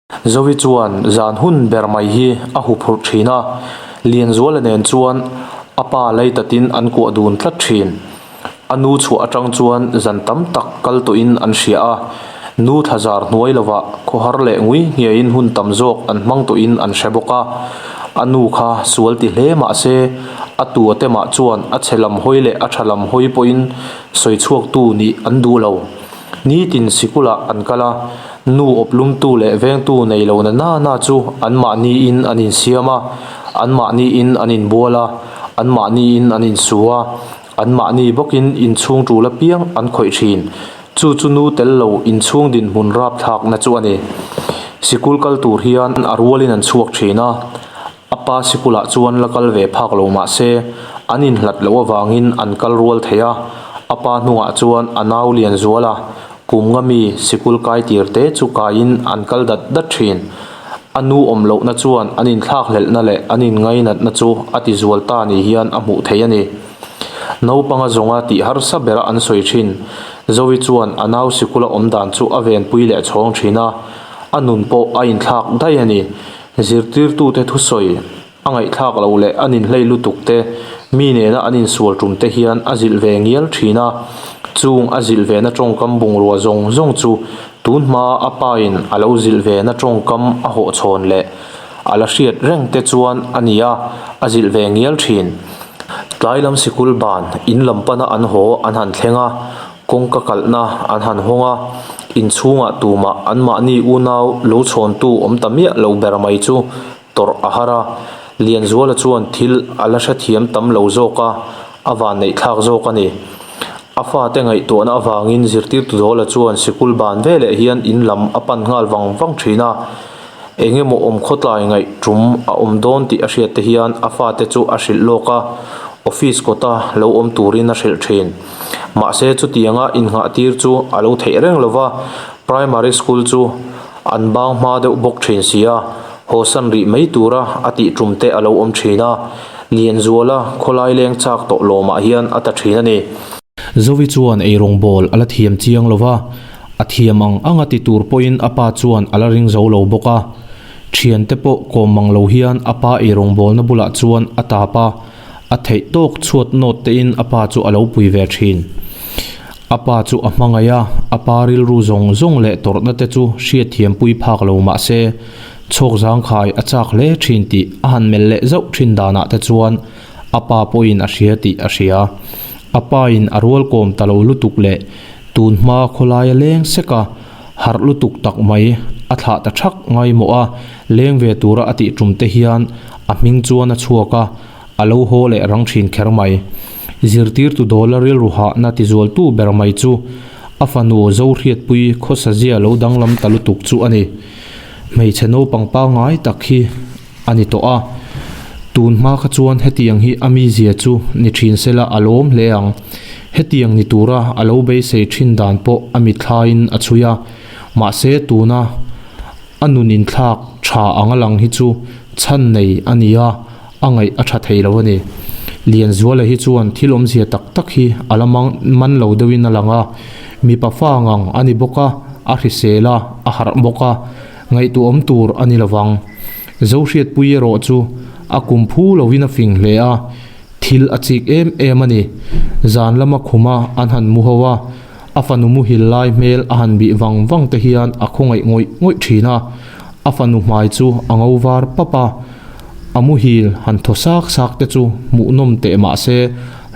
Zovi chuan zan hun ber mai hi a huphurh thin a, Lianzuala nen chuan a pa leitatin an kuah dun tlat thin. A nu chhuah atang chuan zan tam tak kal tawhin an hria a, nu thlazar hnuai lovah khawhar leh ngui nghiaiin hun tam zawk an hmang tawhin an hre bawk a. A nu kha sual ti hle mah se, a tua te mah chuan a chhe lam hawi leh a tha lam hawi pawhin sawi chhuaktu nih an duh lo. Nitin sikulah an kal a, nu awplumtu leh vengtu nei lo na na na chu anmahniin an insiam a, anmahniin an inbual a, anmahniin an insu a, anmahni bawkin inchhung tul apiang an khawih thin. Chu chu nu tel lo inchhung dinhmun rapthlakna chu a ni. Sikul kal tur hian a rualin an chhuak thin a, A pa sikulah chuan la kal ve phak lo mah se, an inhlat loh avangin an kal rual thei a. A pa hnungah chuan a nau lian zual a, kum nga mi sikul kai tir te chu kaiin an kal dat dat thin. A nu awm lohna chuan an inthlak hlelhna leh an inngainatna chu a ti zual ta ni hian a hmuh theih a ni. Naupanga zawnga tih harsa bera an sawi thin. Zoe chuan a nau sikula awm dan chu a venpui leh chhawng thin a, a nun pawh a inthlak daih a ni. Zirtirtute thusawi a ngaihthlak loh leh an inhlei lutuk te, mi nena an insual tum te hian a zilh ve ngial thin a. Chung a zilh vena tawngkam bungrua zawng zawng chu tun hmaa a pain a lo zilh vena tawngkam a hawhchhawn leh a la hriat reng te chuan a ni a, a zilh ve ngial thin. Tlai lam sikul ban in lam pana an haw an han thleng a. Kawngka kalhna an han hawng a, inchhungah tumah anmahni unau lo chhawntu awm ta miah lo ber mai chu tawrh a har a. Lianzuala chuan thil a la hrethiam tam lo zawk a, a vanneih thlak zawk a ni. A fate ngaihtuahna avangin zirtirtu Dawla chuan sikul ban veleh hian in lam a pan nghal vang vang thin a. Eng emaw awm khawtlai ngaih tum a awm dawn tih a hriat te hian a fate chu a hrilh lawk a, office kawta lo awm turin a hrilh thin. Mahse chutianga innghah tir chu a lo theih reng lo va, primary school chu an bang hma deuh bawk thin si a, hawsan rih mai tura a tih tum te a lo awm thin a, Lianzuala khawlai leng chak tawh lawmah hian a ta thin a ni. Zovi chuan eirawngbawl a la thiam chiang lo va, a thiam ang ang a ti tur pawhin a pa chuan a la ring zo lo bawk a. Thiante pawh kawm mang lo hian a pa eirawngbawlna bulah chuan a tap a, a theih tawk chhuat nawt tein a pa chu a lo pui ve thin. A pa chu a hmangaih a, a pa rilru zawng zawng leh tawrhna te chu hriatthiampui phak lo mah se, chhawk zangkhai a chak hle thin tih a han melh leh zauh thin danah te chuan a pa pawhin a hria tih a hria. A pain a rual kawm ta lo lutuk leh tun hma khawlaia leng sek a, harh lutuk tak mai a thlah ta thak ngaimawh a, leng ve tura a tih tum te hian a hming chuan a chhuak a, a lo haw leh rang thin kher mai. Zirtirtu Dawla rilru hahna tizualtu ber mai chu a fanu Zohriatpui khawsazia lo danglam ta lutuk chu a ni. Hmeichhe naupang pangngai tak hi a ni tawh a. Tun hma kha chuan hetiang hi a mizia chu ni thin sela a lawm hle ang. Hetiang ni tura a lo beisei thin dan pawh a mitthlaiin a chhui a. Mahse tuna a nun inthlak tha anga lang hi chu chhan nei a ni a, a ngaih a tha thei lo a ni. Lianzuala hi chuan thil awmzia tak tak hi a la man lo deuhin a lang a. Mipa fa ngang a ni bawk a, a hrisel a, a harh bawk a. Ngaihtuahawm tur a ni lovang. Zohriatpui erawh chu a kum phu lovin a fing hle a, thil a chik em em a ni. Zan lama khuma an han mu ho a, a fanu muhil lai hmel a han bih vang vang te hian a khawngaih ngawih ngawih thin a, a fanu hmai chu a ngo var pap a, a muhil han thaw sak sak te chu hmuhnawm teh mah se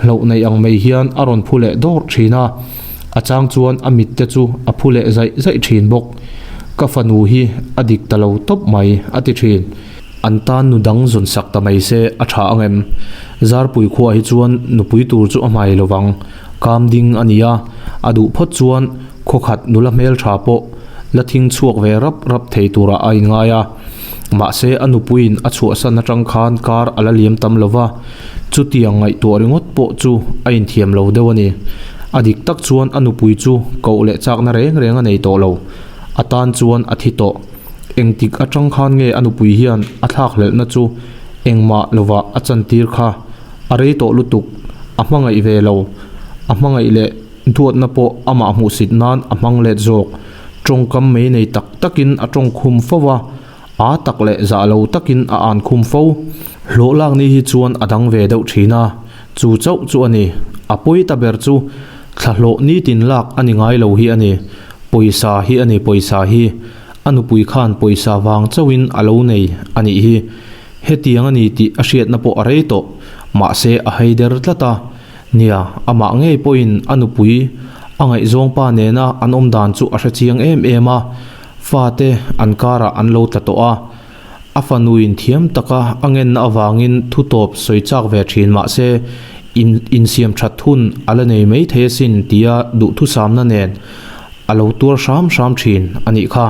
hlauh nei ang mai hian a rawn phu leh dawrh thin a, a chang chuan a mit te chu a phu leh zaih zaih thin bawk. Ka fanu hi a dik ta lo tawp mai, a ti thin. An tan nu dang zawn sak ta mai se a tha ang em? Zarpui khuaah hi chuan nupui tur chu a hmai lo vang. Kam ding a ni a, a duh phawt chuan khawkhat nula hmeltha pawh la thing chhuak ve rap rap thei turah a inngai a. Mahse a nupuiin a chhuahsan atang khan kar a la liam tam lo va, chutiang ngaihtuah ringawt pawh chu a inthiam lo deuh a ni. A dik tak chuan a nupui chu koh leh chakna reng reng a nei tawh lo. A tan chuan a thi tawh. Engtik atang khan nge a nupui hian a thlakhlelhna chu engmah lovah a chantir kha a rei tawh lutuk, a hmangaih ve lo. A hmangaih leh duatna pawh amah hmuhsit nan a hmang let zawk. Tawngkam mei nei tak takin a tawng khum fo a, â tak leh zah lo takin a ân khum fo. Hlawh lak ni hi chuan a dang ve deuh thin a, chu chauh chu a ni. A pawi ta ber chu thla hlawh nitin lak a ni ngai lo hi a ni. Pawisa hi a ni pawisa hi. A nupui khan pawisa vang chauhin a lo nei a nih hi. Hetiang a ni tih a hriatna pawh a rei tawh, mahse a hei der tlat a. Nia, amah ngei pawhin a nupui a ngaihzawng pa nena an awm dan chu a hre chiang em em a, fate an karah an lo tla tawh a. A fanuin thiam taka a ngenna avangin thu tawp sawi chak ve thin mahse in insiam that hun a la nei mai thei asin tia duhthusamna nen a lo tuar hram hram thin a nih kha.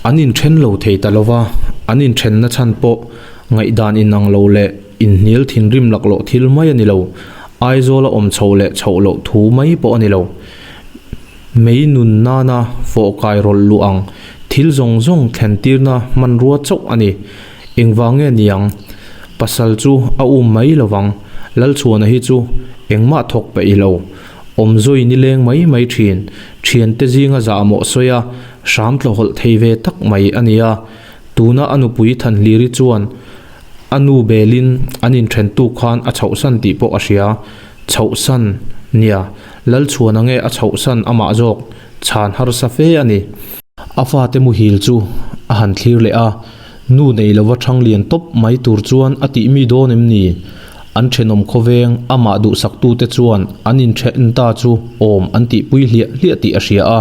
An inthen lo thei ta lova, an inthenna chhan pawh ngaihdan inang lo leh inhnial thinrim laklawh thil mai a ni lo, Aizawl a awm chhoh leh chhoh loh thu mai pawh a ni lo. Mei nun nana fawh kai rawlh luh ang thil zawng zawng thlen tirna hmanrua chauh a ni. Engvang nge niang? Pasal chu a um mai lovang, Lalchhuana hi chu engmah thawk peih lo. Awm zui nileng mai mai thin, thiante zinga zahmawh sawi a, hram tlawhawlh thei ve tak mai a ni a. Tuna a nupui Thanhliri chuan a nu belin an inthen tuk khan a chhohsan tih pawh a hria. Chhohsan? Nia, Lalchhuana nge a chhohsan amah zawk? Chhan harsa fe a ni. A fate muhil chu a han thlir leh a, nu nei lova thang lian tawp mai tur chuan a tih mi dawn em ni? An thenawm khawveng amah duhsaktute chuan an inthen ta chu awm an tihpui hliah hliah tih a hria a,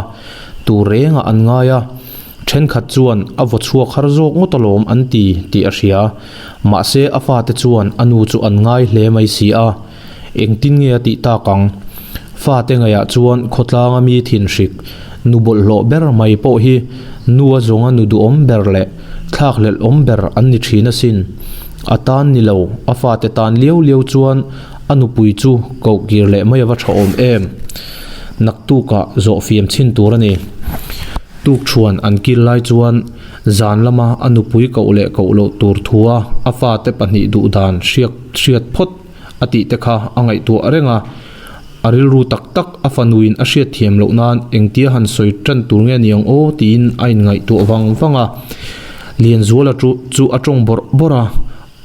tur rengah an ngai a, thenkhat chuan a vaw chhuak har zawk ngawt alawm an ti tih a hria. Mahse a fate chuan a nu chu an ngai hle mai si a, engtin nge a tih tak ang? Fate ngaihah chuan khawtlanga mi thinhrik, nu bawlhhlawh ber mai pawh hi nu a zawnga nu duhawm ber leh thlakhlelh awm ber an ni thin asin. A tan ni lo, a fate tan liau liau chuan a nupui chu koh kir leh mai ava tha awm em. Naktukah zawh fiam chhin tur a ni. Tukṭhuan an kil lai chuan zan lama a nupui koh leh koh loh tur thua a fate pahnih duhdan hriak hriat phawt a tih te kha a ngaihtuah reng a. A rilru tak tak a fanuin a hriat thiam loh nan engtia han sawi tan tur nge ni ang aw tiin a inngaihtuah vang vang a. Lianzuala chu chu a tawng bawrh bawrh a,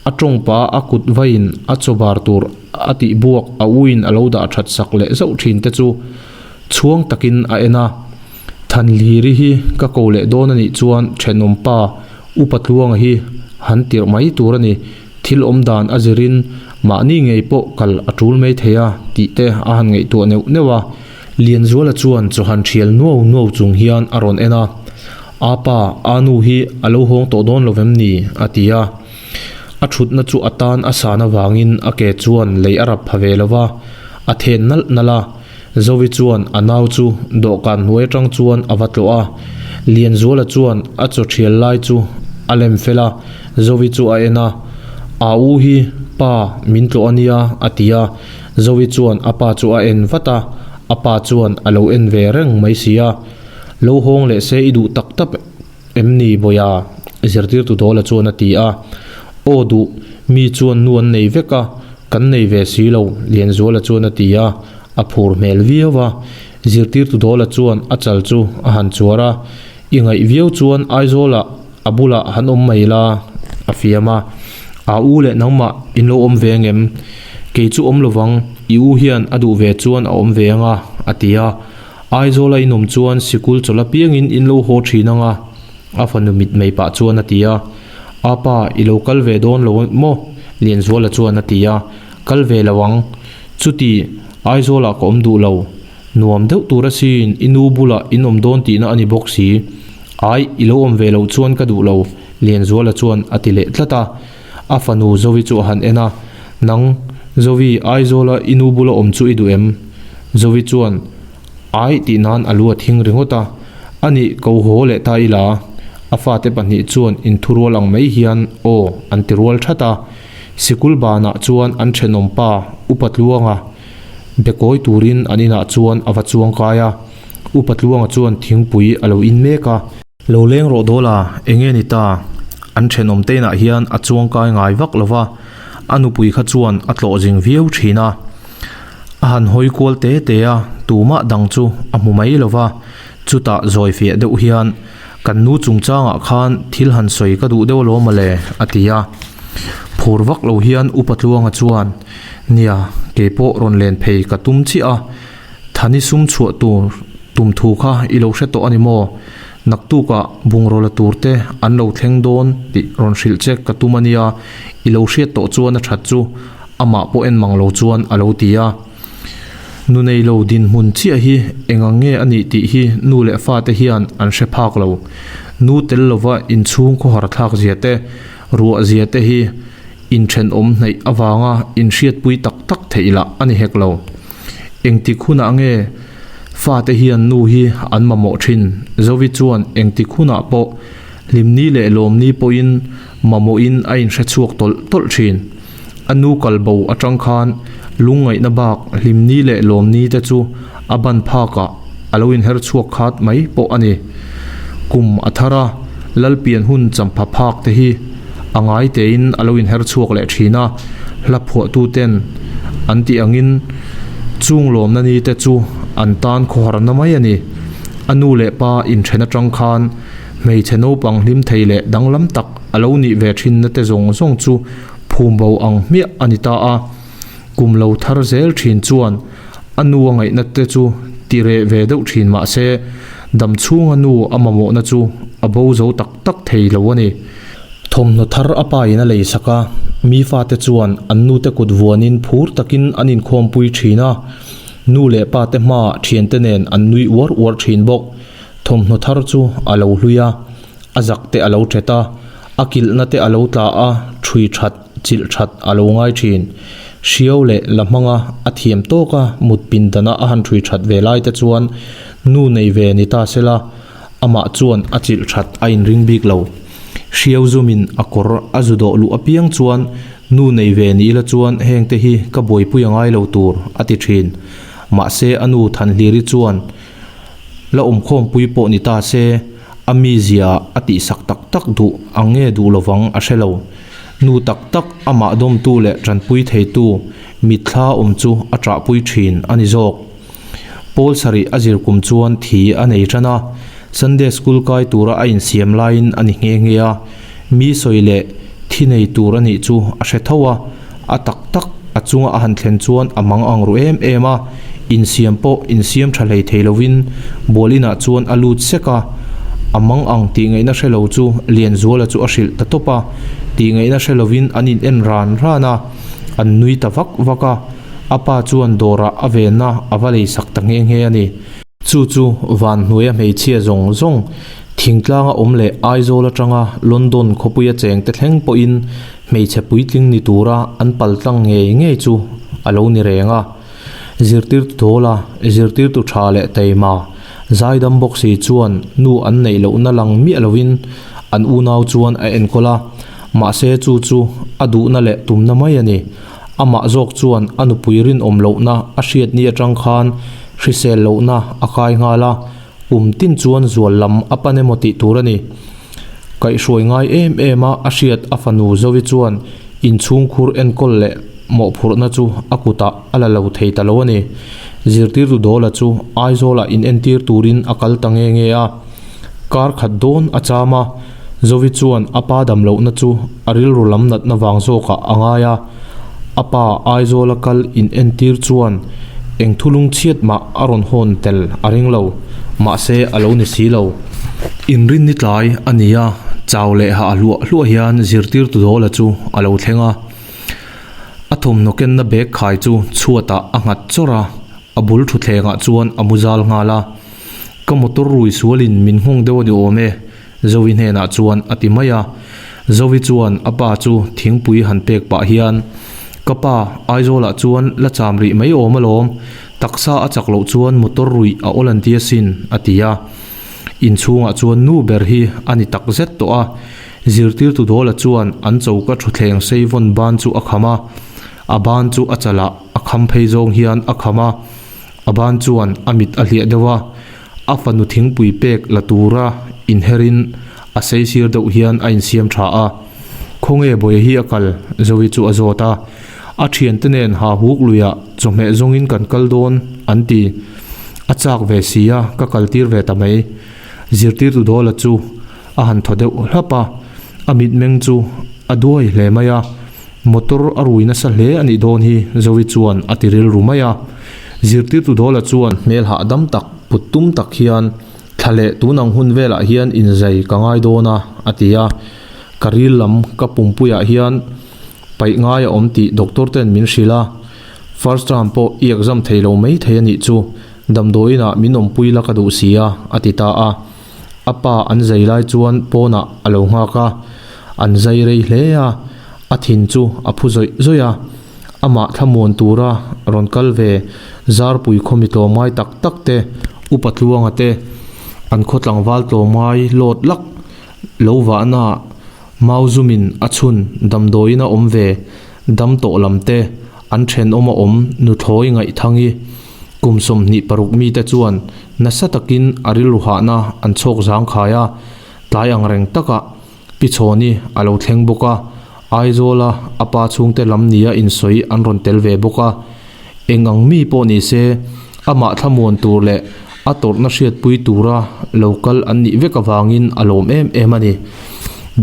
a tawng pah a kut vaiin a chaw bar tur a tih buak a uin a lo dah that sak leh zauh thin te chu chhuang takin a en a. Thanhliri hi ka ko leh dawn a nih chuan thenawm pa Upa Tluanga hi han tirh mai tur a ni. Thil awm dan a zirin mahni ngei pawh kal a tul mai thei a tih te a han ngaihtuah neuh neuh a. Lianzuala chuan chaw han thial nuau nuau chung hian a rawn en a, A pa, a nu hi a lo hawng tawh dawn lo vem ni? a ti a. A thutna chu a tan a san avangin a ke chuan lei a rap pha ve lo va, a then nalh nalh a. Zovi chuan a nau chu dawhkan hnuai atang chuan a va tlawh a, Lianzuala chuan a chaw thial lai chu a lem fel a, Zovi chu a en a, A u hi pa min tlawh a nia a ti a, Zovi chuan a pa chu a en vat a, a pa chuan a lo en ve reng mai si a, Lo hawng leh se i duh tak tak em ni Bawiha? Zirtirtu Dawla chuan a ti a, Aw duh, mi chuan nu an nei vek a, kan nei ve si lo Lianzuala chuan a ti a, a phur hmel viau a. Zirtirtu Dawla chuan a chal chu a han chuar a, I ngaih viau chuan Aizawlah a bulah han awm mai la a fiam a, A u leh nangmah in lo awm ve angem? Kei chu awm lovang, i u hian a duh ve chuan a awm ve anga a ti a. Aizawla in awm chuan sikul chawlh apiangin in lo haw thin anga a fanu mitmei pah chuan a ti a. A pa, i lo kal ve dawn lo maw? Lianzuala chuan a ti a. Kal ve lo ang. Chuti, Aizawlah ka awm duh lo. Nuam deuh tur asin, i nu bulah in awm dawn tihna a ni bawk si. Ai, i lo awm ve loh chuan ka duh lo, Lianzuala chuan a ti leh tlat a. A fanu Zovi chu a han en a, Nang, Zovi, Aizawla i nu bula awm chu i duh em? Zovi chuan, Ai tih nan a lu a thing ringawt a, Anih, ko haw leh ta ila. A fate pahnih chuan inthurual ang mai hian aw an ti rual that a. Sikul banah chuan an thenawm pa Upa Tluanga be kawi turin an inah chuan a va chuang kai a. Upa Tluanga chuan thingpui a lo in mek a. Lo leng rawh dawl a, enge ni ta? An thenawm te inah hian a chuang kai ngai vak lo va, a nupui kha chuan a tlawh zing viau thin a. A han hawi kual te te a, tumah dang chu a hmu mai lo va. Chutah zawi fiah deuh hian, Kan nu chungchangah khan thil han sawi ka duh deuh alawm mawle, a ti a. Phur vak lo hian Upa Tluanga chuan, Nia, kei pawh rawn len phei ka tum chiah a, Thani sum chhuah tur tum thu kha i lo hre tawh a ni maw? Naktukah bungraw la tur te an lo thleng dawn tih rawn hrilh che ka tum a nia, i lo hriat tawh chuan a that chu amah pawh en mang lo chuan a lo ti a. Nu nei lo dinhmun chiah hi eng ang nge a nih tih hi nu leh fate hian an hre phak lo. Nu tel lova inchhung khawhar thlak zia te, ruah zia te hi inthenawm hnaih avanga inhriatpui tak tak theih lah a ni hek lo. Engtik hunah nge fate hian nu hi an mamawh thin? Zovi chuan engtik hunah pawh hlimni leh lawmni pawhin mamawhin a inhre chhuak tawlh tawlh thin. A nu kal bo atang khan lungngaihna bak hlimni leh lawmni te chu a ban phakah a lo inher chhuak khat mai pawh a ni. Kum a thar a, Lalpian hun champha phak te hi a ngai tein a lo inher chhuak leh thin a, hla phuahtu ten an tih angin chung lawmna ni te chu an tan khawharna mai a ni. A nu leh pa inthen atang khan hmeichhe naupang hlim thei leh danglam tak a lo nih ve thinna te zawng zawng chu phum bo ang hmiah a ni ta a. Kum lo thar zel thin chuan a nu a ngaihna te chu ti reh ve deuh thin mah se, dam chhunga nu a mamawhna chu a bo zo tak tak thei lo a ni. Thawmhnaw thar a pa in a lei sak a, mi fate chuan an nute kut vuanin phur takin an inkhawmpui thin a, nu leh pa te hmaah thiante nen an nui uar uar thin bawk. Thawmhnaw thar chu a lo hlui a, a zak te a lo thet a, a kilhna te a lo tla a, ṭhui that chilh that a lo ngai thin. Hriau leh la hmanga a thiam tawka mut pindana a han ṭhui that ve lai te chuan nu nei ve ni ta se la, amah chuan a chilh that a inring bik lo. Hriau zumin a kawr a zu dawh luh apiang chuan nu nei ve ni ila chuan hengte hi ka buaipui a ngai lo tur a ti thin. Mahse a nu Thanhliri chuan la awmkhawmpui pawh ni ta se a mizia a tihsak tak tak duh ang nge duh lovang a hre lo. Nu tak tak amah dawmtu leh tanpui theitu mitthla awm chu a ṭahpui ṭhin a ni zawk. Pawl sarih a zir kum chuan thi a nei ṭan a, Sunday School kai tura a insiam laiin a ni nghe nghe a, mi sawi leh thi nei tur a nih chu a hre tho a, a tak tak a chunga a han thlen chuan a mang ang ru em em a, insiam pawh insiam ṭha hlei thei lovin bual inah chuan a lut sek a, a mang ang tih ngaihna hre lo chu Lianzuala chu a hrilh ta tawp a, tih ngaihna hre lovin an in en ran ran a, an nui ta vak vak a, a pa chuan dawrah a venna a va lei sak ta nghe nghe a ni. Chu chu van hnuaia hmeichhia zawng zawng thingtlanga awm leh Aizawl atanga London khawpuia chengte thleng pawhin hmeichhe puitling ni tura an paltlang ngei ngei chu a lo ni reng a. Zirtirtu Dawla, zirtirtu tha leh taima, zaidam bawk si chuan nu an neih lohna lang miah lovin an unau chuan a enkawl a, mahse chu chu a duhna leh tumna mai a ni. Amah zawk chuan a nupui rinawm lohna a hriat ni atang khan hrisel lohna a kai nghal a, kum tin chuan zual lam a pan emaw tih tur a ni. Kaihhruai ngai em em a a hriat a fanu Zovi chuan inchhungkhur enkawl leh mawhphurhna chu a kutah a la lo thei ta lo a ni. Zirtirtu Dawla chu Aizawlah inentir turin a kal ta nge nge a. Kar khat dawn a cham a, Zovi chuan a pa dam lohna chu a rilru lam natna vang zawkah a ngai a. A pa Aizawla kal inentir chuan eng thulung chhiat mah a rawn hawn tel a ring lo, mahse a lo ni si lo. Inrinni tlai a ni a, chau leh hah hluah hluah hian zirtirtu Dawla chu a lo thleng a. A thawmhnaw kenna bag khai chu chhuatah a nghat chawrh a, a bul thutthlengah chuan a mu zal nghal a. Ka motor rui sualin min nghawng deuh a ni awm e, Zovi hnenah chuan a ti mai a. Zovi chuan a pa chu thingpui han pek pah hian, Ka pa, Aizawlah chuan la cham rih mai awm alawm, taksa a chak loh chuan motor ruih a awl an ti asin, a ti a. Inchhungah chuan nu ber hi a ni tak zet tawh a. Zirtirtu Dawla chuan an choka thutthleng sei vawn ban chu a kham a, a ban chu a chalah a kham phei zawng hian a kham a. A ban chuan a mit a hliah deuh a, a fanu thingpui pek la tura inherin a saisir deuh hian a insiam tha a. Khawnge Bawiha hi a kal? Zoe chu a zawt a. A thiante nen ha huk luiah chawhmeh zawngin kan kal dawn an ti. A chak ve si a, ka kaltir ve ta mai. Zirtirtu Dawla chu a han thaw deuh hlap a, a mitmeng chu a duai hle mai a. Motor a rui nasa hle a nih dawn hi, Zoe chuan a ti rilru mai a. Zirtirtu Dawla chuan hmel hahdam tak, put tum tak hian, Thla leh tun ang hun velah hian inzai ka ngai dawn a, a ti a. Ka ril lam ka pumpuiah hian paih ngai a awm tih doctor ten min hrilh a. First term pawh i exam thei lo mai thei a nih chu, damdawiinah min awmpui la ka duh si a, a ti ta a. A pa an zai lai chuan pawnah a lo nghak a, an zai rei hle a, a thin chu a phu zawih zawih a. Amah thlamuan tura rawn kal ve Zarpui khawmi tlawmngai tak tak te, Upa Tluanga te, an khaw tlangval tlawmngai lawt lak lo vahna Mau zumin a chhun damdawiin a awm ve dam tawh lam te, an thenawm a awm nuthlawi ngaihthangi kum 26 mite chuan nasa takin a rilru hahna an chhawk zangkhai a, tlai ang reng takah Pi Chhawni a lo thleng bawk a, Aizawla a pa chhungte lam nia insawi an rawn tel ve bawk a. Eng ang mi pawh ni se, amah thlamuan tur leh a tawrhna hriatpui tura lo kal an nih vek avangin a lawm em em a ni.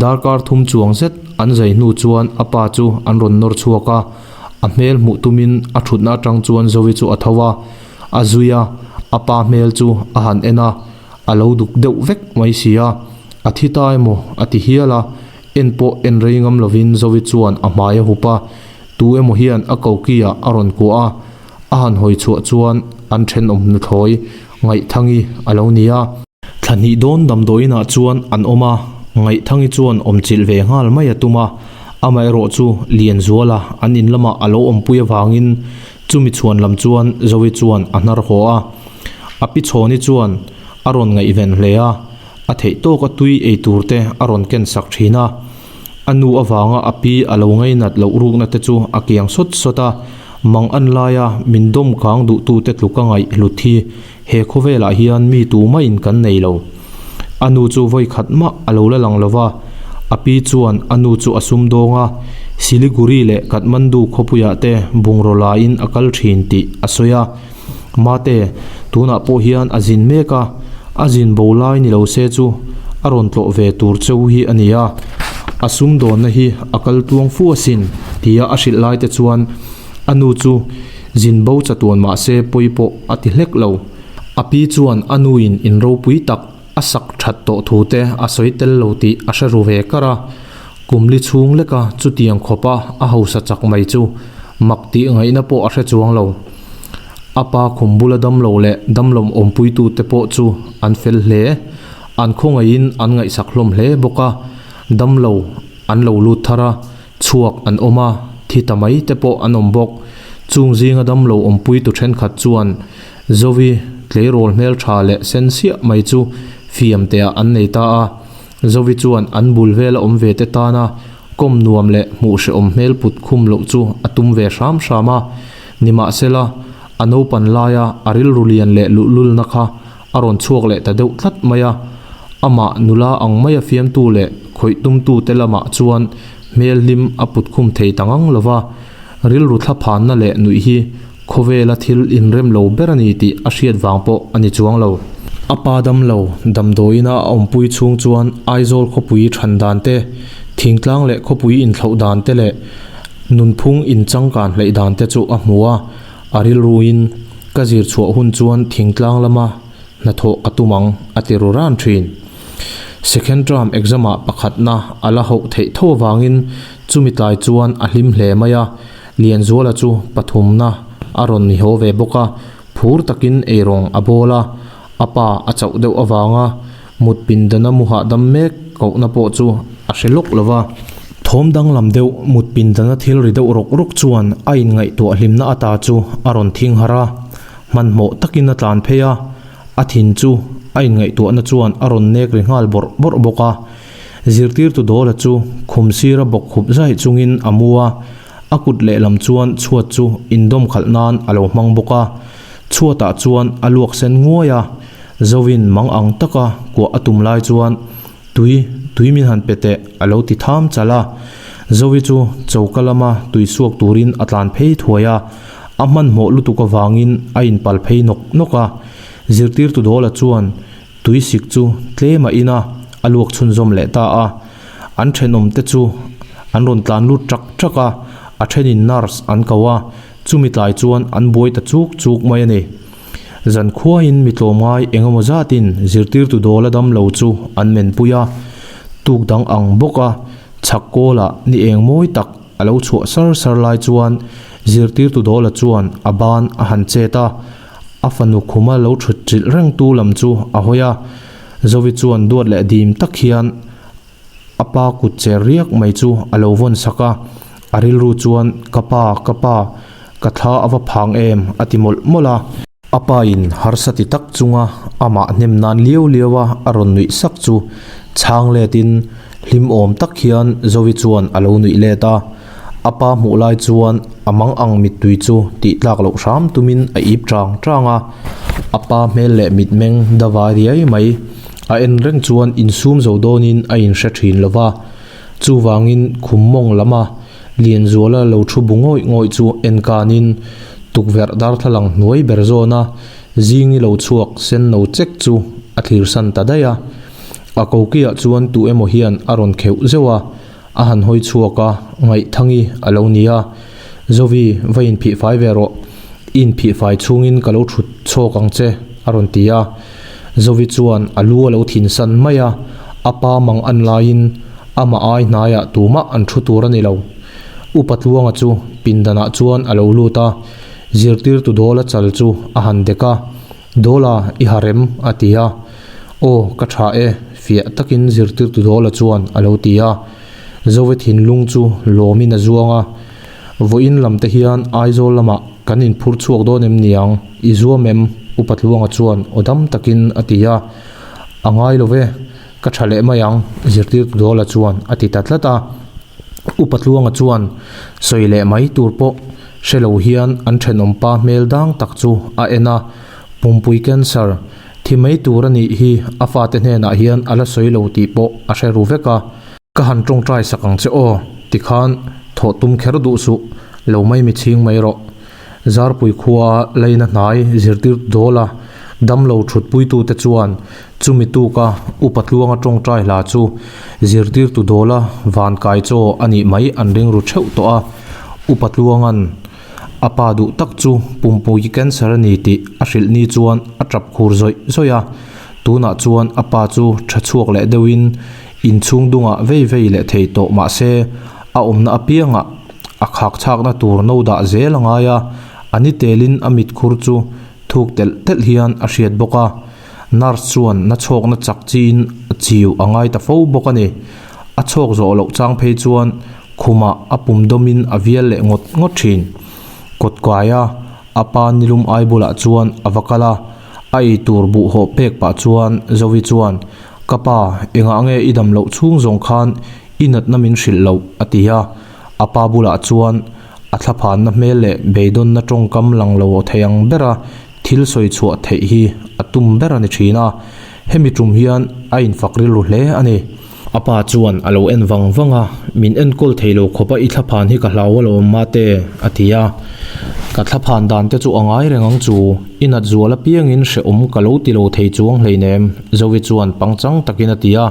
Darkar thum chuang zet an zai hnu chuan a pa chu an rawn nawr chhuak a, a hmel hmuh tumin a thutna atang chuan Zoe chu a tho a, a zui a, a pa hmel chu a han en a. A lo duk deuh vek mai si a, a thi ta emaw a ti hial a, en pawh en rei ngam lovin Zoe chuan a hmai a hup a, tu emaw hian a koki ah a rawn kuah a, a han hawi chhuah chuan an thenawm nuthlawi Ngaihthangi a lo ni a. Thla hnih dawn damdawiin ah chuan an awm a, Ngaihthangi chuan awmchilh ve nghal mai a tum a, amaherawh chu Lianzuala an in lamah a lo awmpui avangin chumi chhuan lam chuan Zoe chuan a hnar haw a. A pi Chhawni chuan a rawn ngaihven hle a, a theih tawka tui ei tur te a rawn ken sak thin a. A nu avanga a pi a lo ngainat loh rukna te chu a kiang sawt sawt a, mang an laia min dawm kang duhtute tluka ngaih hlut hi he khawvelah hian mi tumah-in kan nei lo. A nu chu vawi khat mah a lo la lang lo va, a pi chuan a nu chu a sum dawng a, Siliguri leh Kathmandu khawpuiah te bungraw laiin a kal thin tih a sawi a. Mate, tunah pawh hian a zin mek a, a zin bo lai ni lo se chu a rawn tlawh ve tur cheu hi a ni a, a sumdawnna hi a kal tluang fu asin tia a hrilh lai te chuan a nu chu zin bo chatuan mah se pawi pawh a ti hlek lo. A pi chuan a nuin in ropui tak a sak that tawh thu te a sawi tel lo tih a hre ru ve kar a, kum li chhung leka chutiang khawpa a hausa chak mai chu mak tih ngaihna pawh a hre chuang lo. A pa khum bula damlo leh damlawm awmpuitu te pawh chu an fel hle, an khawngaihin an ngaihsak hlawm hle bawk a, damlo an lo lut thar a, chhuak an awm a, thi ta mai te pawh an awm bawk. Chung zinga damlo awmpuitu thenkhat chuan Zovi tleirawl hmeltha leh sen siah mai chu fiam teah an nei ta a. Zovi chuan an bul vela awm ve te tana kawm nuam leh hmuh hrehawm hmel put khum loh chu a tum ve hram hram a. Nimahsela, a naupan laia a rilru lian leh luhlulna kha a rawn chhuak leh ta deuh tlat mai a. Amah nula ang maia fiamtu leh khawih tumtute lamah chuan hmel hlim a put khum thei ta ngang lo va. Rilru thlaphanna leh nuih hi khawvela thil inrem lo ber a ni tih a hriat vang pawh a ni chuang lo. A pa dam lo, damdawiina a awmpui chhung chuan Aizawl khawpui than dan te, thingtlang leh khawpui inthlauh dan te leh nunphung inchangkan hleih dan te chu a hmu a. A rilruin, Ka zir chhuah hun chuan thingtlang lama hnathawh ka tum ang, a ti ru ran thin. Second term exam-ah pakhatna a la hauh theih tho avangin chumi tlai chuan a hlim hle mai a, Lianzuala chu pathumna a rawn ni haw ve bawk a, phur takin eirawng a bawl a, a pa a chauh deuh avanga mut pindana mu hahdam mek kohna pawh chu a hre lawk lo va. Thawm danglam deuh mut pindana thil ri deuh rawk rawk chuan a inngaihtuah hlimna ata chu a rawn thing harh a, hmanhmawh takin a tlan phei a, a thin chu a inngaihtuahna chuan a rawn nek ri nghal bawrh bawrh bawk a. Zirtirtu Dawla chu khum sira bawk khup zai chungin a mu a, a kut lehlam chuan chhuat chu indawm khalh nan a lo hmang bawk a. Chhuatah chuan a luak sen nguai a, Zovin mang ang taka kuah a tum lai chuan, Tui, tui min han pe teh, a lo ti tham chal a. Zovi chu choka lama tui suak turin a tlan phei thuai a, a hmanhmawh lutuk avangin a inpal phei nawk nawk a. Zirtirtu Dawla chuan tuisik chu tlem a in a, a luak chhunzawm leh ta a. An thenawmte chu an rawn tlan lut ṭak ṭak a, a thenin nurse an ko a, chumi tlai chuan an buai ta chuk chuk mai a ni. Zan khuain mi tlawmngai eng emaw zatin zirtirtu Dawla damlo chu an menpui a, tuk dang ang bawk a chhak kawlah ni eng mawi tak a lo chhuah sar sar lai chuan zirtirtu Dawla chuan a ban a han chet a, a fanu khuma lo thut chilh rengtu lam chu a hawi a, Zovi chuan duat leh dim tak hian a pa kut cher riak mai chu a lo vawn sak a, a rilru chuan Ka pa, ka pa, ka thla a va phang em a ti mawlh mawlh a. A pa in harsa ti tak chunga amah hnem nan liau liau a a rawn nuih sak chu chhang let in hlim awm tak hian Zovi chuan a lo nuih let a. A pa hmuh lai chuan a mang ang mittui chu tih tlak loh hram tumin a ip chang chang a. A pa hmel leh mitmeng davai riai mai a en reng chuan insum zo dawnin a inhre thin lo va. Chuvangin khum mawng lama Lianzuala lo thu bu ngawih ngawih chu en kanin tukverh darthlalang hnuai ber zawna zingi lo chhuak sen no chek chu a thlir san ta daih a. A kokiah chuan tu emaw hian a rawn kheuh zeuh a, a han hawi chhuak a, Ngaihthangi a lo ni a. Zovi, va inphih fai ve rawh. I inphih fai chhungin ka lo thut chhawk ang che, a rawn ti a. Zovi chuan a lu a lo thin san mai a, a pa mang an laiin amah ai hnaiah tumah an thu tur a ni lo. Upa Tluanga chu pindanah chuan a lo lut a, zirtirtu Dawla chal chu a han dek a, Dawla, i ha rem, a ti a. Aw, ka tha e, fiah takin zirtirtu Dawla chuan a lo ti a. Zovi thinlung chu lawmin a zuang a, Vawiin lam te hian Aizawl lamah kan inphur chhuak dawn em niang? I zuam em? Upa Tluanga chuan aw dam takin a ti a. A ngai lo ve, ka tha leh mai ang, zirtirtu Dawla chuan a ti ta tlat a. Upa Tluanga chuan sawi leh mai tur pawh hre lo hian an thenawmpa hmel dang tak chu a en a, Pumpui cancer thi mai tur a nih hi a fate hnenah hian a la sawi lo tih pawh a hre ru vek a. Ka han tawngtai sak ang che aw, tikhan thawh tum kher duh suh, lo mai mi chhing mai rawh. Zarpui khua leina hnai zirtir dawla damlo thutpuitute chuan chumi tuka Upa Tluanga tawngtai hla chu zirtirtu dawla van kai chaw a nih mai an ring ru theuh tawh a. Upa Tluanga'n a pa duh tak chu pumpui cancer a ni tih a hrilh ni chuan a tap khur zawih zawih a. Tunah chuan a pa chu tha chhuak leh deuhin Inchhung dungah vei vei leh thei tawh mah se, a awmna apiangah a khak chhakna tur no dah zel a ngai a, a ni telin a mitkhur chu thuk telh telh hian a hriat bawk a. Nurse chuan na chhawkna chak chiin a chiu a ngai ta fo bawk a ni. A chhawk zawh loh chang phei chuan khumah a pum dawmin a vial leh ngawt ngawt thin. Kawtkaia a pa nilum ai bulah chuan a va kal a, a eitur buhhawh pek pah chuan Zovi chuan, Ka pa, engah nge i dam loh chhung zawng khan i natna min hrilh loh? a ti a. A pa bulah chuan a thlaphanna hmel leh beidawnna tawngkam lang lo thei ang bera thil sawi chhuah theih hi a tum ber a ni thin a. Hemi tum hian a infak rilru hle a ni. A pa chuan a lo en vang vang a, Min enkawl thei lo khawp a i thlaphan hi ka hlau alawm mate, a ti a. Ka thlaphan dan te chu a ngai reng ang chu, i nat zual apiangin hrehawm ka lo ti lo thei chuang hleinem, Zovi chuan pangchang takin a ti a.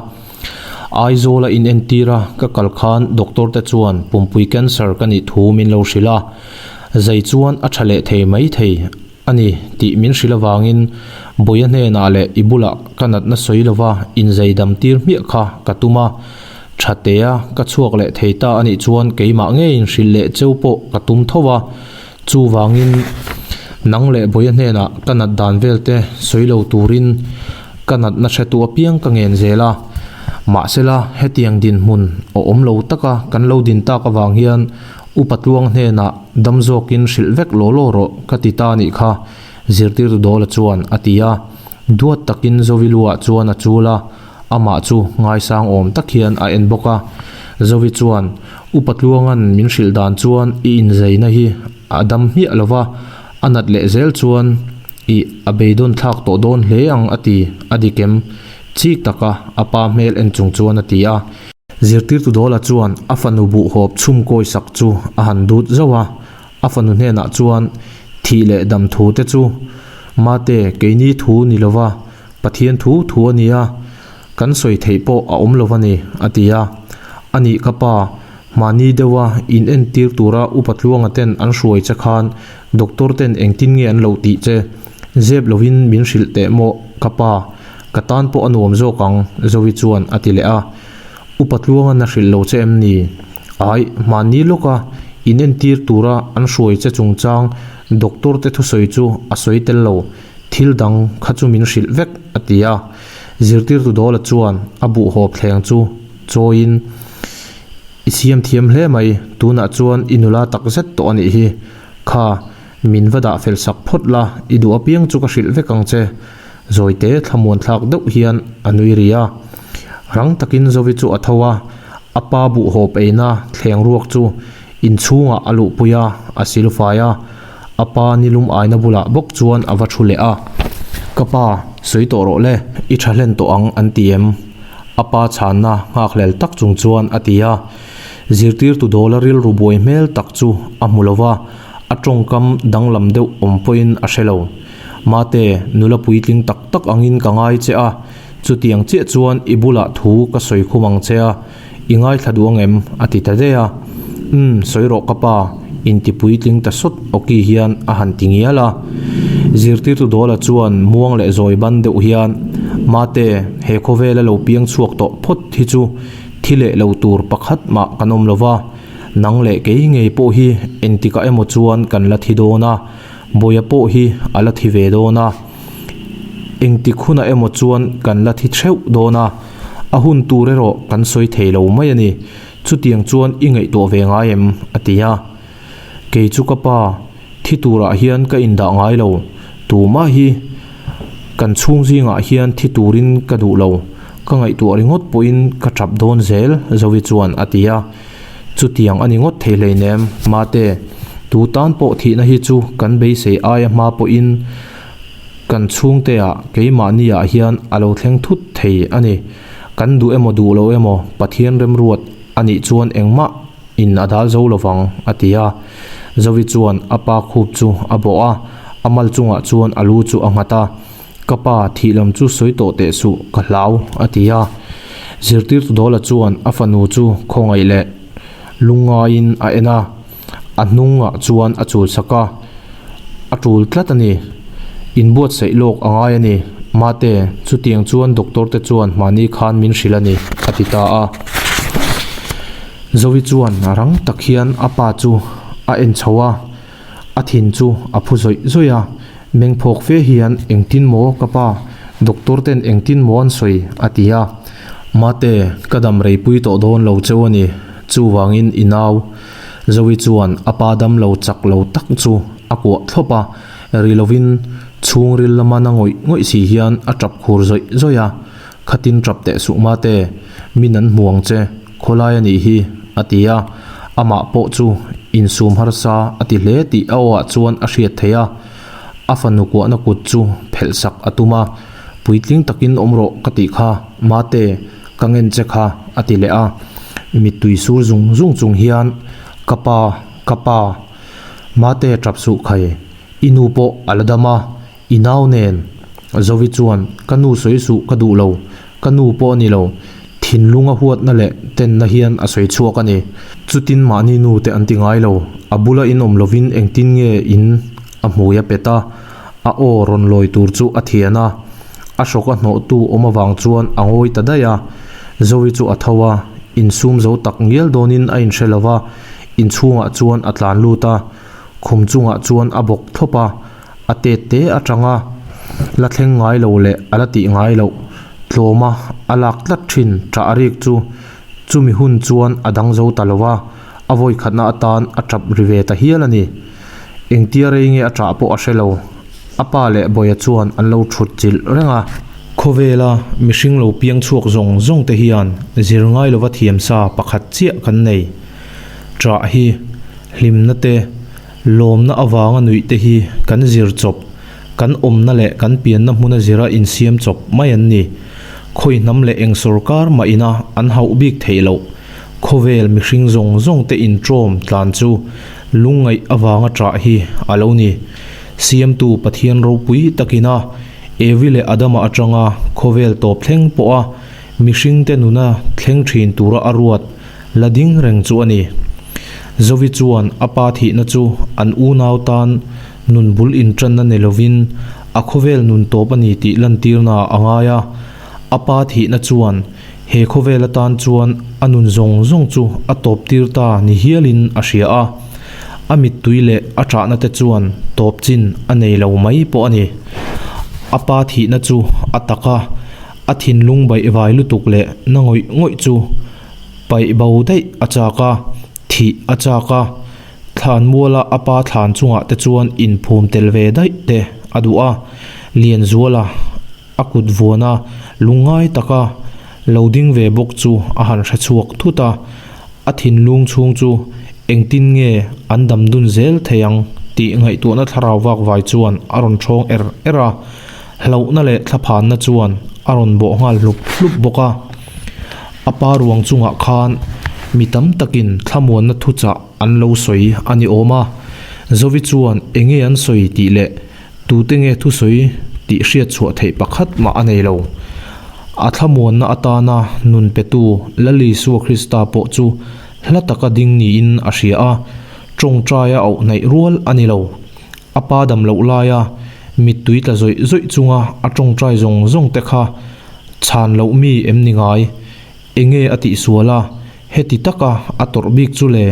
Aizawl a inentir a, ka kal khan doctor te chuan pumpui cancer ka nih thu min lo hrilh a, zai chuan a tha leh thei mai thei. A ni, tih min hrilh avangin Bawia hnenah leh i bulah ka natna sawi lova inzaidam tir hmiah kha ka tum a, tha tea ka chhuak leh thei ta a nih chuan keimah ngeiin hrilh leh cheu pawh ka tum tho a, chuvangin nang leh Bawia hnenah ka nat dan vel te sawi lo turin ka natna hretu apiang ka ngen zel a, mahsela hetiang dinhmun awm lo taka kan lo din tak avang hian Upa Tluang hnenah dam zawkin hrilh vek law law rawh ka ti ta nih kha, zirtirtu Dawla chuan a ti a. Duat takin Zovi luah chuan a chul a, amah chu ngaisang awm tak hian a en bawk a. Zovi chuan, Upa Tluanga'n min hrilh dan chuan i inzeina hi a dam hmiah lo va, a nat leh zel chuan i a beidawn thlak tawh dawn hle ang a ti, a dik em? Chik taka a pa hmel en chung chuan a ti a. Zirtirtu Dawla chuan a fanu buhhawp chhum kawi sak chu a han dut zauh a, a fanu hnenah chuan thih leh dam thu te chu Mate, keini thu ni lova, Pathian thu thu a nia, kan sawi theih pawh a awm lo a ni, a ti a. A nih ka pa, mahni deuha in entir tura Upa Tluanga ten an hruai che khan doctor ten engtin nge an lo tih che? Zep lovin min hrilh teh maw ka pa, ka tan pawh a nuam zawk ang, Zovi chuan a ti leh a. Upa Tluanga'n a hrilh lo che em ni? Aih, mahni lawka in entir tura an hruai che chungchang doctor te thusawi chu a sawi tel lo. Thil dang kha chu min hrilh vek, a ti a. Zirtirtu Dawla chuan a buhhawp thleng chu chawiin, I siam thiam hle mai, tunah chuan i nula tak zet tawh a nih hi. Kha, min va dah fel sak phawt la, i duh apiang chu ka hrilh vek ang che. Zawite thlamuan thlak deuh hian a nui ri a. Rang takin Zovi chu a tho a, a pa buhhawp eina thleng ruak chu inchhungah a luhpui a, a silfai a. A pa nilum aina bulah bawk chuan a va thu leh a, Ka pa, sawi tawh rawh le, i tha hlen tawh ang an ti em? A pa chhanna nghakhlel tak chung chuan a ti a. Zirtirtu dawla rilru buai hmel tak chu a hmu lo va, a tawngkam danglam deuh awm pawhin a hre lo. Mate, nula puitling tak tak angin ka ngai che a, chutiang chiah chuan i bulah thu ka sawi khum ang che a, I ngaithla duh ang em? a ti ta daih a. Umm, sawi rawh ka pa, inti puitling ta sawt awki hian a han ti ngial a. Zirtirtu Dawla chuan muang leh zawi ban deuh hian, Mate, he khawvela lo piang chhuak tawh phawt hi chu thi leh lo tur pakhat mah kan awm lo va, nang leh kei ngei pawh hi engtikah emaw chuan kan la thi dawn a, Bawia pawh hi a la thi ve dawn a. Engtik hunah emaw chuan kan la thi theuh dawn a, a hun tur erawh kan sawi thei lo mai a ni. Chutiang chuan i ngaihtuah ve ngai em? a ti a. Kei chu ka pa, thi turah hian ka indah ngai lo. Tumah hi kan chhung zingah hian thi turin ka duh lo. Ka ngaihtuah ringawt pawhin ka tap dawn zel, Zovi chuan a ti a. Chutiang a ni ngawt thei hleinem, Mate. Tu tan pawh thihna hi chu kan beisei aia hma pawhin kan chhungteah keimahniah hian a lo thleng thut thei a ni. Kan duh emaw duh lo emaw Pathian remruat a nih chuan engmah in a dal zo lovang, a ti a. Zovi chuan a pa khup chu a bawh a, a mal chungah chuan a lu chu a nghat a. Ka pa, thih lam chu sawi tawh teh suh, ka hlau, a ti a. Zirtirtu Dawla chuan a fanu chu khawngaih leh lungngaiin a en a, a hnungah chuan a chul sak a, a tul tlat a ni. Inbuatsaih lawk a ngai a ni. Mate, chutiang chuan doctor te chuan mahni khan min hrilh a ni, a ti ta a. Zoe chuan rang tak hian a pa chu a en chho a. A thin chu a phu zawih zawih a, meng phawk fe hian engtin maw ka pa, doctor ten engtin maw an sawi a ti a. Mate, ka dam rei pui tawh dawn lo cheu a ni, chuvangin i nau Zoe chuan a pa dam lo chak lo tak chu a kuah thlawp a, ri lovin chhungril lama na ngawih ngawih si hian a tap khur zawih zawih a, Khatin tap teh suh Mate, min an hmu ang che. Khawlai a nih hi, a ti a. Amah pawh chu insum harsa a ti hle tih a awah chuan a hriat theih a. A fanu kuahna kut chu phelh sak a tum a. Puitling takin awm rawh ka tih kha, Mate, ka ngen che kha, a ti leh a. Mittui sur zung zung chung hian, Ka pa, ka pa, Mate tap suh khai, i nu pawh a la dam a, I nau nen, Zovi chuan, Ka nu sawi suh ka duh lo, ka nu pawh a ni lo, thinlung a huatna leh tenna hian a sawi chhuak a ni. Chutin mahni nu te an ti ngai lo, a bula in awm lovin engtin nge in a hmui a pet a, a aw rawn lawi tur chu a thian a, a hrawk a hnawhtu awm avang chuan a ngawi ta daih a. Zovi chu a tho a, insum zo tak ngial dawnin a inhre lo va, inchhungah chuan a tlan lut a, khum chungah chuan a bawk thlawp a. A tet te atanga la thleng ngai lo leh a la tih ngai loh tlawma a lak tlat thin tah a rik chu chumi hun chuan a dang zo ta lo a, a vawi khatna atan a tap ri ve ta hial a ni. Engtia rei nge a tah pawh a hre lo. A pa leh Bawia chuan an lo thut chilh reng a. Khawvela mihring lo piang chhuak zawng zawng te hian zir ngai lova thiamsa pakhat chiah kan nei. Tah hi hlimna te. Lawmna avanga nuih te hi kan zir chawp, kan awmna leh kan pianna hmuna zira insiam chawp mai an ni. Khawi hnam leh eng sawrkar mah ina an hauh bik theih loh. Khawvel mihring zawng zawng te inṭawm tlan chu lungngaih avanga ṭah hi a lo ni. Siamtu Pathian ropui takina Evi leh Adama atanga khawvel tawp thleng pawha mihringte nuna thleng thin tura a ruat la ding reng chu a ni. Zovi chuan a pa thihna chu an unau tan nun bul intanna ni lovin a khawvel nun tawp a ni tih lantirna a ngai a. A pa thihna chuan he khawvel atan chuan a nun zawng zawng chu a tawp tir ta ni hialin a hria a. A mittui leh a ṭahna te chuan tawp chin a nei lo mai pawh a ni. A pa thihna chu a tak a, a thinlung baihvai lutuk leh na ngawih ngawih chu paih bo daih a chak a, thih a chak a, thlanmuala a pa thlan chungah te chuan inphum tel ve daih te a duh a, Lianzuala a kut vuana lungngai taka lo ding ve bawk chu a han hre chhuak thut a, a thinlung chhung chu engtin nge an dam dun zel thei ang tih ngaihtuahna thlarau vak vai chuan a rawn ṭhawng er er a, hlauhna leh thlaphanna chuan a rawn bawh nghal hlup hlup bawk a. A pa ruang chungah khan mi tam takin thlamuanna thuchah an lo sawi a ni awm a, Zovi chuan enge an sawi tih leh Tute nge thusawi tih hriat chhuah theih pakhat mah a nei lo. A thlamuanna atana nun petu Lal Isua Krista pawh chu hla taka ding niin a hria a, tawngtaia auh hnaih rual a ni lo. A pa dam loh laia mittui tla zawih zawih chunga a tawngtai zawng zawng te kha chhan loh mi em ni ngai? Enge a tihsual a, heti taka a tawrh bik chu le?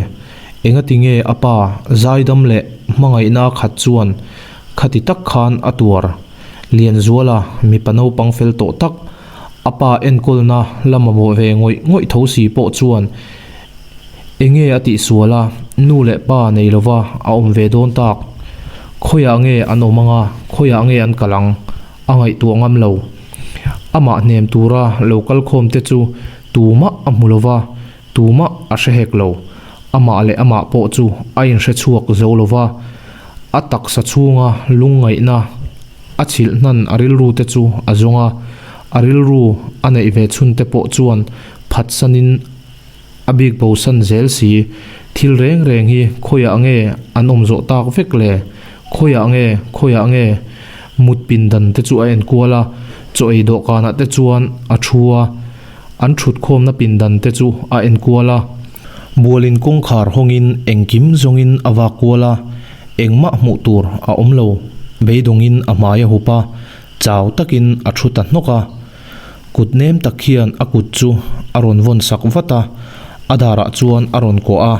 Engati nge a pa zaidam leh hmangaihna khat chuan khati tak khan a tuar? Lianzuala mipa naupang fel tawh tak, a pa enkawlna la mamawh ve ngawih ngawih tho si pawh chuan enge a tihsual a, nu leh pa nei lova a awm ve dawn tak? Khawiah nge an awm anga, khawiah nge an kal ang? A ngaihtuah ngam lo. Amah hnem tura lo kal khawm te chu tumah a hmu lo va, tumah a hre hek lo. Amah leh amah pawh chu a inhre chhuak zo lo va, a taksa chhunga lungngaihna a chhilh hnan a rilru te chu a zawng a, a rilru a neih ve chhun te pawh chuan phatsanin A bik bosan zel si, thil reng reng hi khawiah nge an awm zawh tak vek le? Khawiah nge, khawiah nge? Mut pindan te chu a en kual a, chaw ei dawhkanah te chuan a thu a, an thut khawmna pindan te chu a en kual a. Bualin kawngkhar hawngin engkim zawngin a vak kual a, engmah hmuh tur a awm lo, beidawngin a hmai a hup a, chau takin a thu ta hnawk a. Kut nem tak hian a kut chu a rawn vawn sak vat a, a darah chuan a rawn kuah a,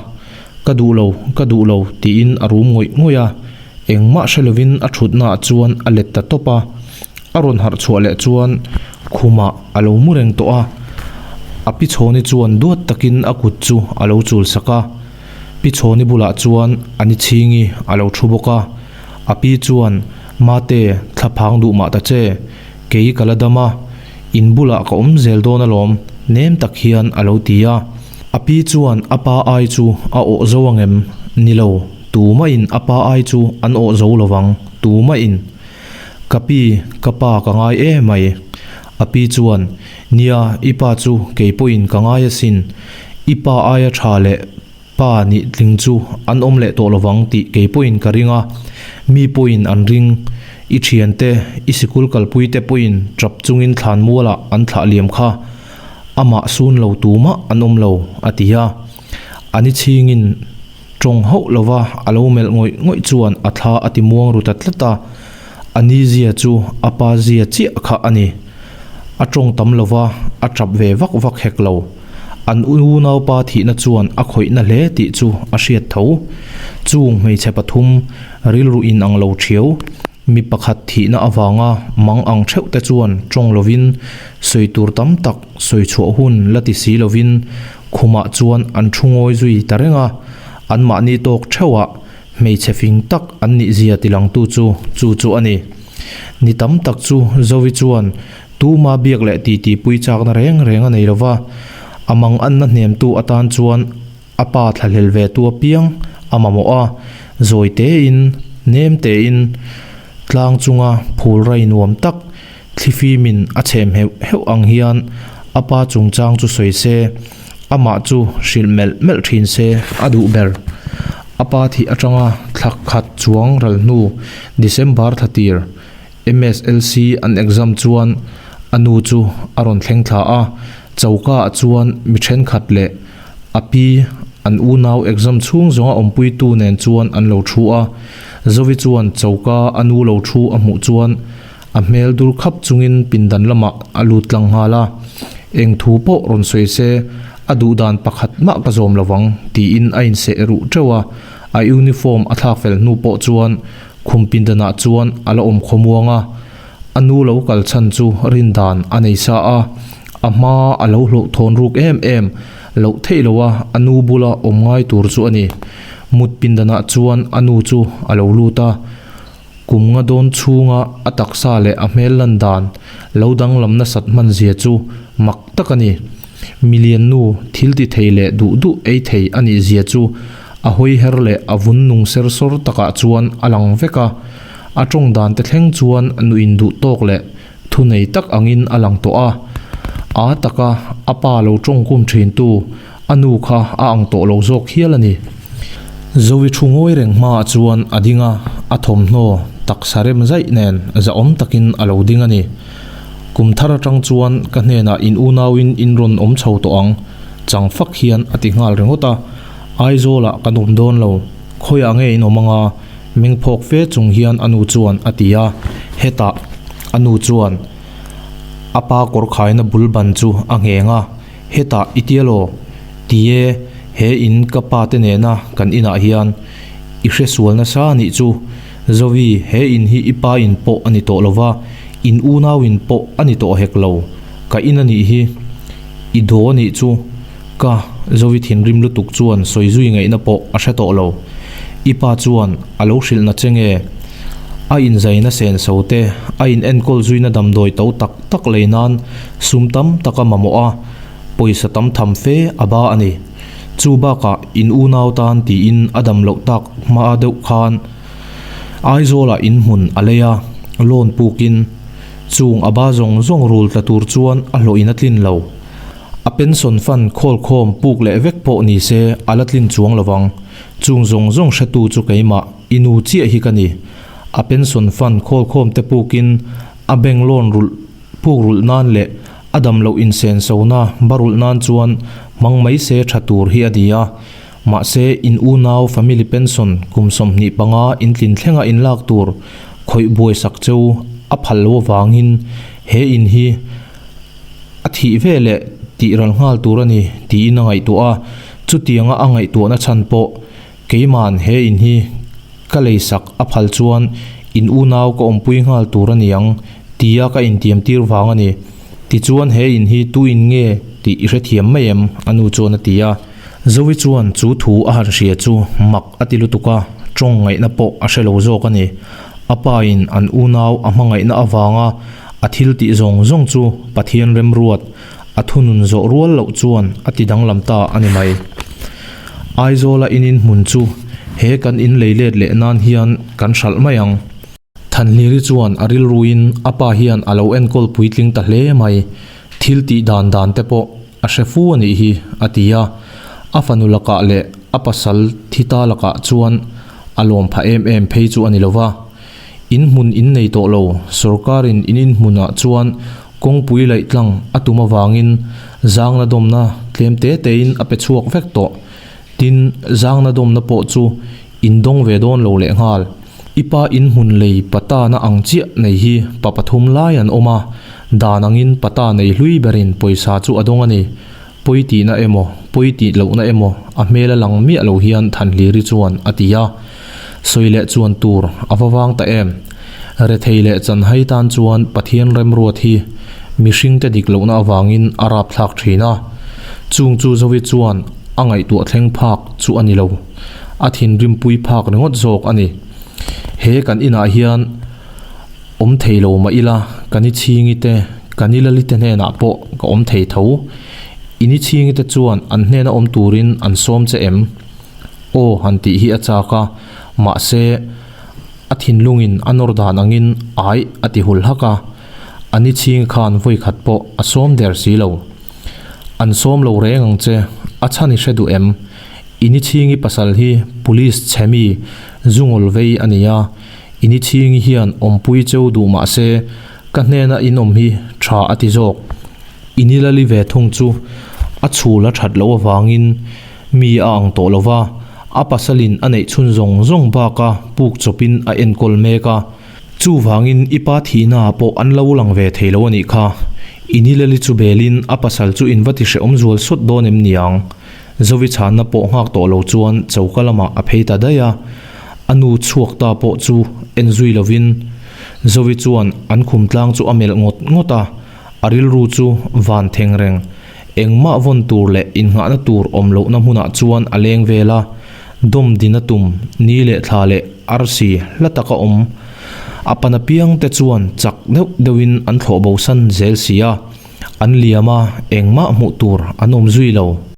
Ka duh lo, ka duh lo tiin a rum ngawih ngawih a, engmah hre lovin a thutnaah chuan a let ta tawp a. A rawn harh chhuah leh chuan khumah a lo mu reng tawh a, a pi chhawni chuan duat takin a kut chu a lo chul sak a. Pi chhawni bulah chuan a ni chhingi a lo thu bawk a, a pi chuan, Mate, thlaphang duh mah ta che. Kei ka la dam a, in bulah ka awm zel dawn alawm, nem tak hian a lo ti a. A pi chuan a pa ai chu a awh zo ang em? Ni lo, tumahin a pa ai chu an awh zo lo vang, tumahin. Ka pi, ka pa ka ngai e mai. A pi chuan, Nia, i pa chu kei pawhin ka ngai asin. I pa aia tha leh Pa nih tling chu an awm leh tawh lovang tih kei pawhin ka ring a, mi pawhin an ring. I thiante, i sikul kalpuite pawhin tap chungin thlanmualah an thlah liam kha. Amah sun lo tumah an awm lo, a ti a. A ni chhingin tawng hauh lova a lo melh ngawih ngawih chuan a thla a ti muang ru ta tlat a. A ni zia chu a pa zia chiah kha a ni. A tawng tam lova a tap ve vak vak hek lo. An unaupa thihna chuan a khawihna hle tih chu a hriat tho. Chung hmeichhe pathum rilru in ang lo thiau, mi pakhat thihna avanga mang ang theuh te chuan tawng lovin sawi tur tam tak sawi chhuah hun la ti si lovin khumah chuan an thu ngawi zui ta reng a, anmahni tawk theuhah hmeichhe fing tak an nih zia tilangtu chu chu chu a ni. Ni tam tak chu Zovi chuan Tuma biak leh titi pui chakna reng reng a nei lo va, a mang anna hnemtu atan chuan a pa thlahlel ve tu apiang a mamawh a, zawi tein, nem tein, tlang chunga phul rai nuam tak thlifimin a chhem heuh heuh ang hian a pa chungchang chu sawi se, amah chu hrilh melh melh thin se a duh ber. A pa thih atanga thla khat chuang ral hnu December thla tir MSLC an exam chuan a nu chu a rawn thleng thla a, choka ah chuan mi thenkhat leh a pi an unau exam chhung zawnga awmpuitu nen chuan an lo thu a. Zovi chuan choka a nu lo thu a hmuh chuan a hmel dur khap chungin pindan lamah a lut tlang nghal a, Eng thu pawh rawn sawi se, a duh dan pakhat mah ka zawm lo vang, tiin a inseh ruh teuh a. A uniform a thlak fel hnu pawh chuan khum pindanah chuan a la awm khawmuang a, a nu lo kal chhan chu rin dan a nei sa a, a hma a lo hlauhthawn ruk em em loh theih loh a, a nu bula awm ngai tur chu a ni. Mut pindanah chuan a nu chu a lo lut a, kum nga dawn chhunga a taksa leh a hmel lan dan lo danglam nasat hman zia chu mak tak a ni. Milian nu thil ti thei leh duh duh ei thei a nih zia chu a hawi her leh a vun nung ser sawr takah chuan a lang vek a, a tawng dan te thleng chuan nuin duh tawk leh thunei tak angin a lang tawh a. A taka a pa lo tawng kum thintu a nu kha a ang tawh lo zawk hial a ni. Zoe thu ngawi reng hmaah chuan a ding a, a thawmhnaw taksa rem zaih nen zahawm takin a lo ding a ni. Kum thar atang chuan ka hnenah in unauin in rawn awm chho tawh ang, chang fak hian a ti nghal ringawt a. Aizawlah kan awm dawn lo, khawiah nge in awm anga? Meng phawk fe chung hian a nu chuan a ti a. Hetah a nu chuan a pa kawr khaina bul ban chu a ngheng a, Hetah i tia law? Ti e, he in ka pa te nena kan inah hian i hresual nasa a nih chu. Zovi, he in hi i pa in pawh a ni tawh lo va, in unau in pawh a ni tawh hek lo. Ka in a nih hi. I daw a nih chu. Ka, Zovi thinrim lutuk chuan sawi zui ngaihna pawh a hre tawh lo. I pa chuan a lo hrilh na che nge? A inzaina senso te, a in enkawl zuina damdawi to tak tak lei nan sum tam tak a mamawh a, pawisa tam tham fe a ba a ni. Chu bakah in unau tan tiin a dam loh tak hma deuh khan Aizawlah in hmun a lei a, loan pukin chung a ba zawng zawng rul tla tur chuan a hlawhin a tlin lo. A pension fund khawlkhawm puk leh vek pawh ni se a la tlin chuang lo vang. Chung zawng zawng hretu chu keimah i nu chiah hi ka ni. A pension fund khawlkhawm te pukin a bank loan rulh puk rulh nan leh a dam loh insenso-na ba rulh nan chuan hmang mai se tha tur hi a ni a. Mahse, in unau family pension kum 25 intlin thlenga inlak tur khawih buaisak cheu a phal lo avangin he in hi A thih ve leh tih ral nghal tur a ni tiin a ngaihtuah a, chutianga a ngaihtuahna chhan pawh keima'n he in hi ka leisak a phal chuan in unau ka awmpui nghal tur a ni ang tia ka intiam tir vang a ni. Tichuan he in hi tu in nge tih i hrethiam mai em? a nu chuan a ti a. Zoe chuan chu thu a han hria chu mak a ti lutuk a, tawng ngaihna pawh a hre lo zawk a ni. A pa in an unau a hmangaihna avanga A thil tih zawng zawng chu Pathian remruat, a thunun zawh rual loh chuan a ti danglam ta a ni mai. Aizawla in inhmun chu he kan in lei let leh nan hian kan hralh mai ang. Thanhliri chuan a rilruin a pa hian a lo enkawl puitling ta hle mai, thil tih dan dan te pawh a hre fu a nih hi, a ti a. A fanu lakah leh a pasal thi ta lakah chuan a lawm phah em em phei chu a ni lo va. In hmun in nei tawh lo, sorkarin in inhmunah chuan kawngpui laih tlang a tum avangin zangna dawmna tlem te tein a pe chhuak vek tawh. Tin, zangna dawmna pawh chu in dawng ve dawn lo leh nghal. I pa in hmun lei patana ang chiah nei hi pa pathum lai an awm a, dan angin pata nei hlui berin pawisa chu a dawng a ni. Pawi tihna emaw, pawi tih lohna emaw a hmel a lang miah lo hian Thanhliri chuan a ti a. Sawi leh chuan tur a va vang ta em? Rethei leh chanhai tan chuan Pathian remruat hi mihringte dik lohna avangin a rapthlak thin a. Chung chu Zoe chuan a ngaihtuah thleng phak chu a ni lo. A thinrimpui phak ringawt zawk a ni. He kan inah hian Awm thei lo mah ila, ka ni chhingi te, ka ni lali te hnenah pawh ka awm thei tho. I ni chhingi te chuan an hnena awm turin an sawm che em? Aw han tih hi a chak a, mahse a thinlungin a nawr dan angin aih a ti hul hak a, a ni chhingi khan vawi khat pawh a sawm der si lo. An sawm lo reng ang che, a chhan i hre duh em? Inichhingi pasal hi Police chhe mi zungawl vei a ni a, Inichhingi hian awmpui cheu duh mah se ka hnena in awm hi tha a ti zawk. Inilali ve thung chu a chhul a that loh avangin mi a ang tawh lo va, a pasalin a neih chhun zawng zawng baka puk chawpin a enkawl mek a. Chuvangin i pa thihnaah pawh an lo lang ve thei lo a nih kha. Inilali chu belin a pasal chu in va ti hrehawm zual sawt dawn em niang? Zovi chhanna pawh nghak tawh lo chuan choka lamah a phei ta daih a, a nu chhuak ta pawh chu en zui lovin Zovi chuan an khum tlang chu a melh ngawt ngawt a, a rilru chu van theng reng. Engmah vawn tur leh innghahna tur awm lohna hmunah chuan a leng vel a, dawm dina tum ni leh thla leh arsi hla taka awm a pan apiang te chuan chak deuh deuhin an thlawh bosan zel si a, an liam a, engmah hmuh tur an awm zui lo.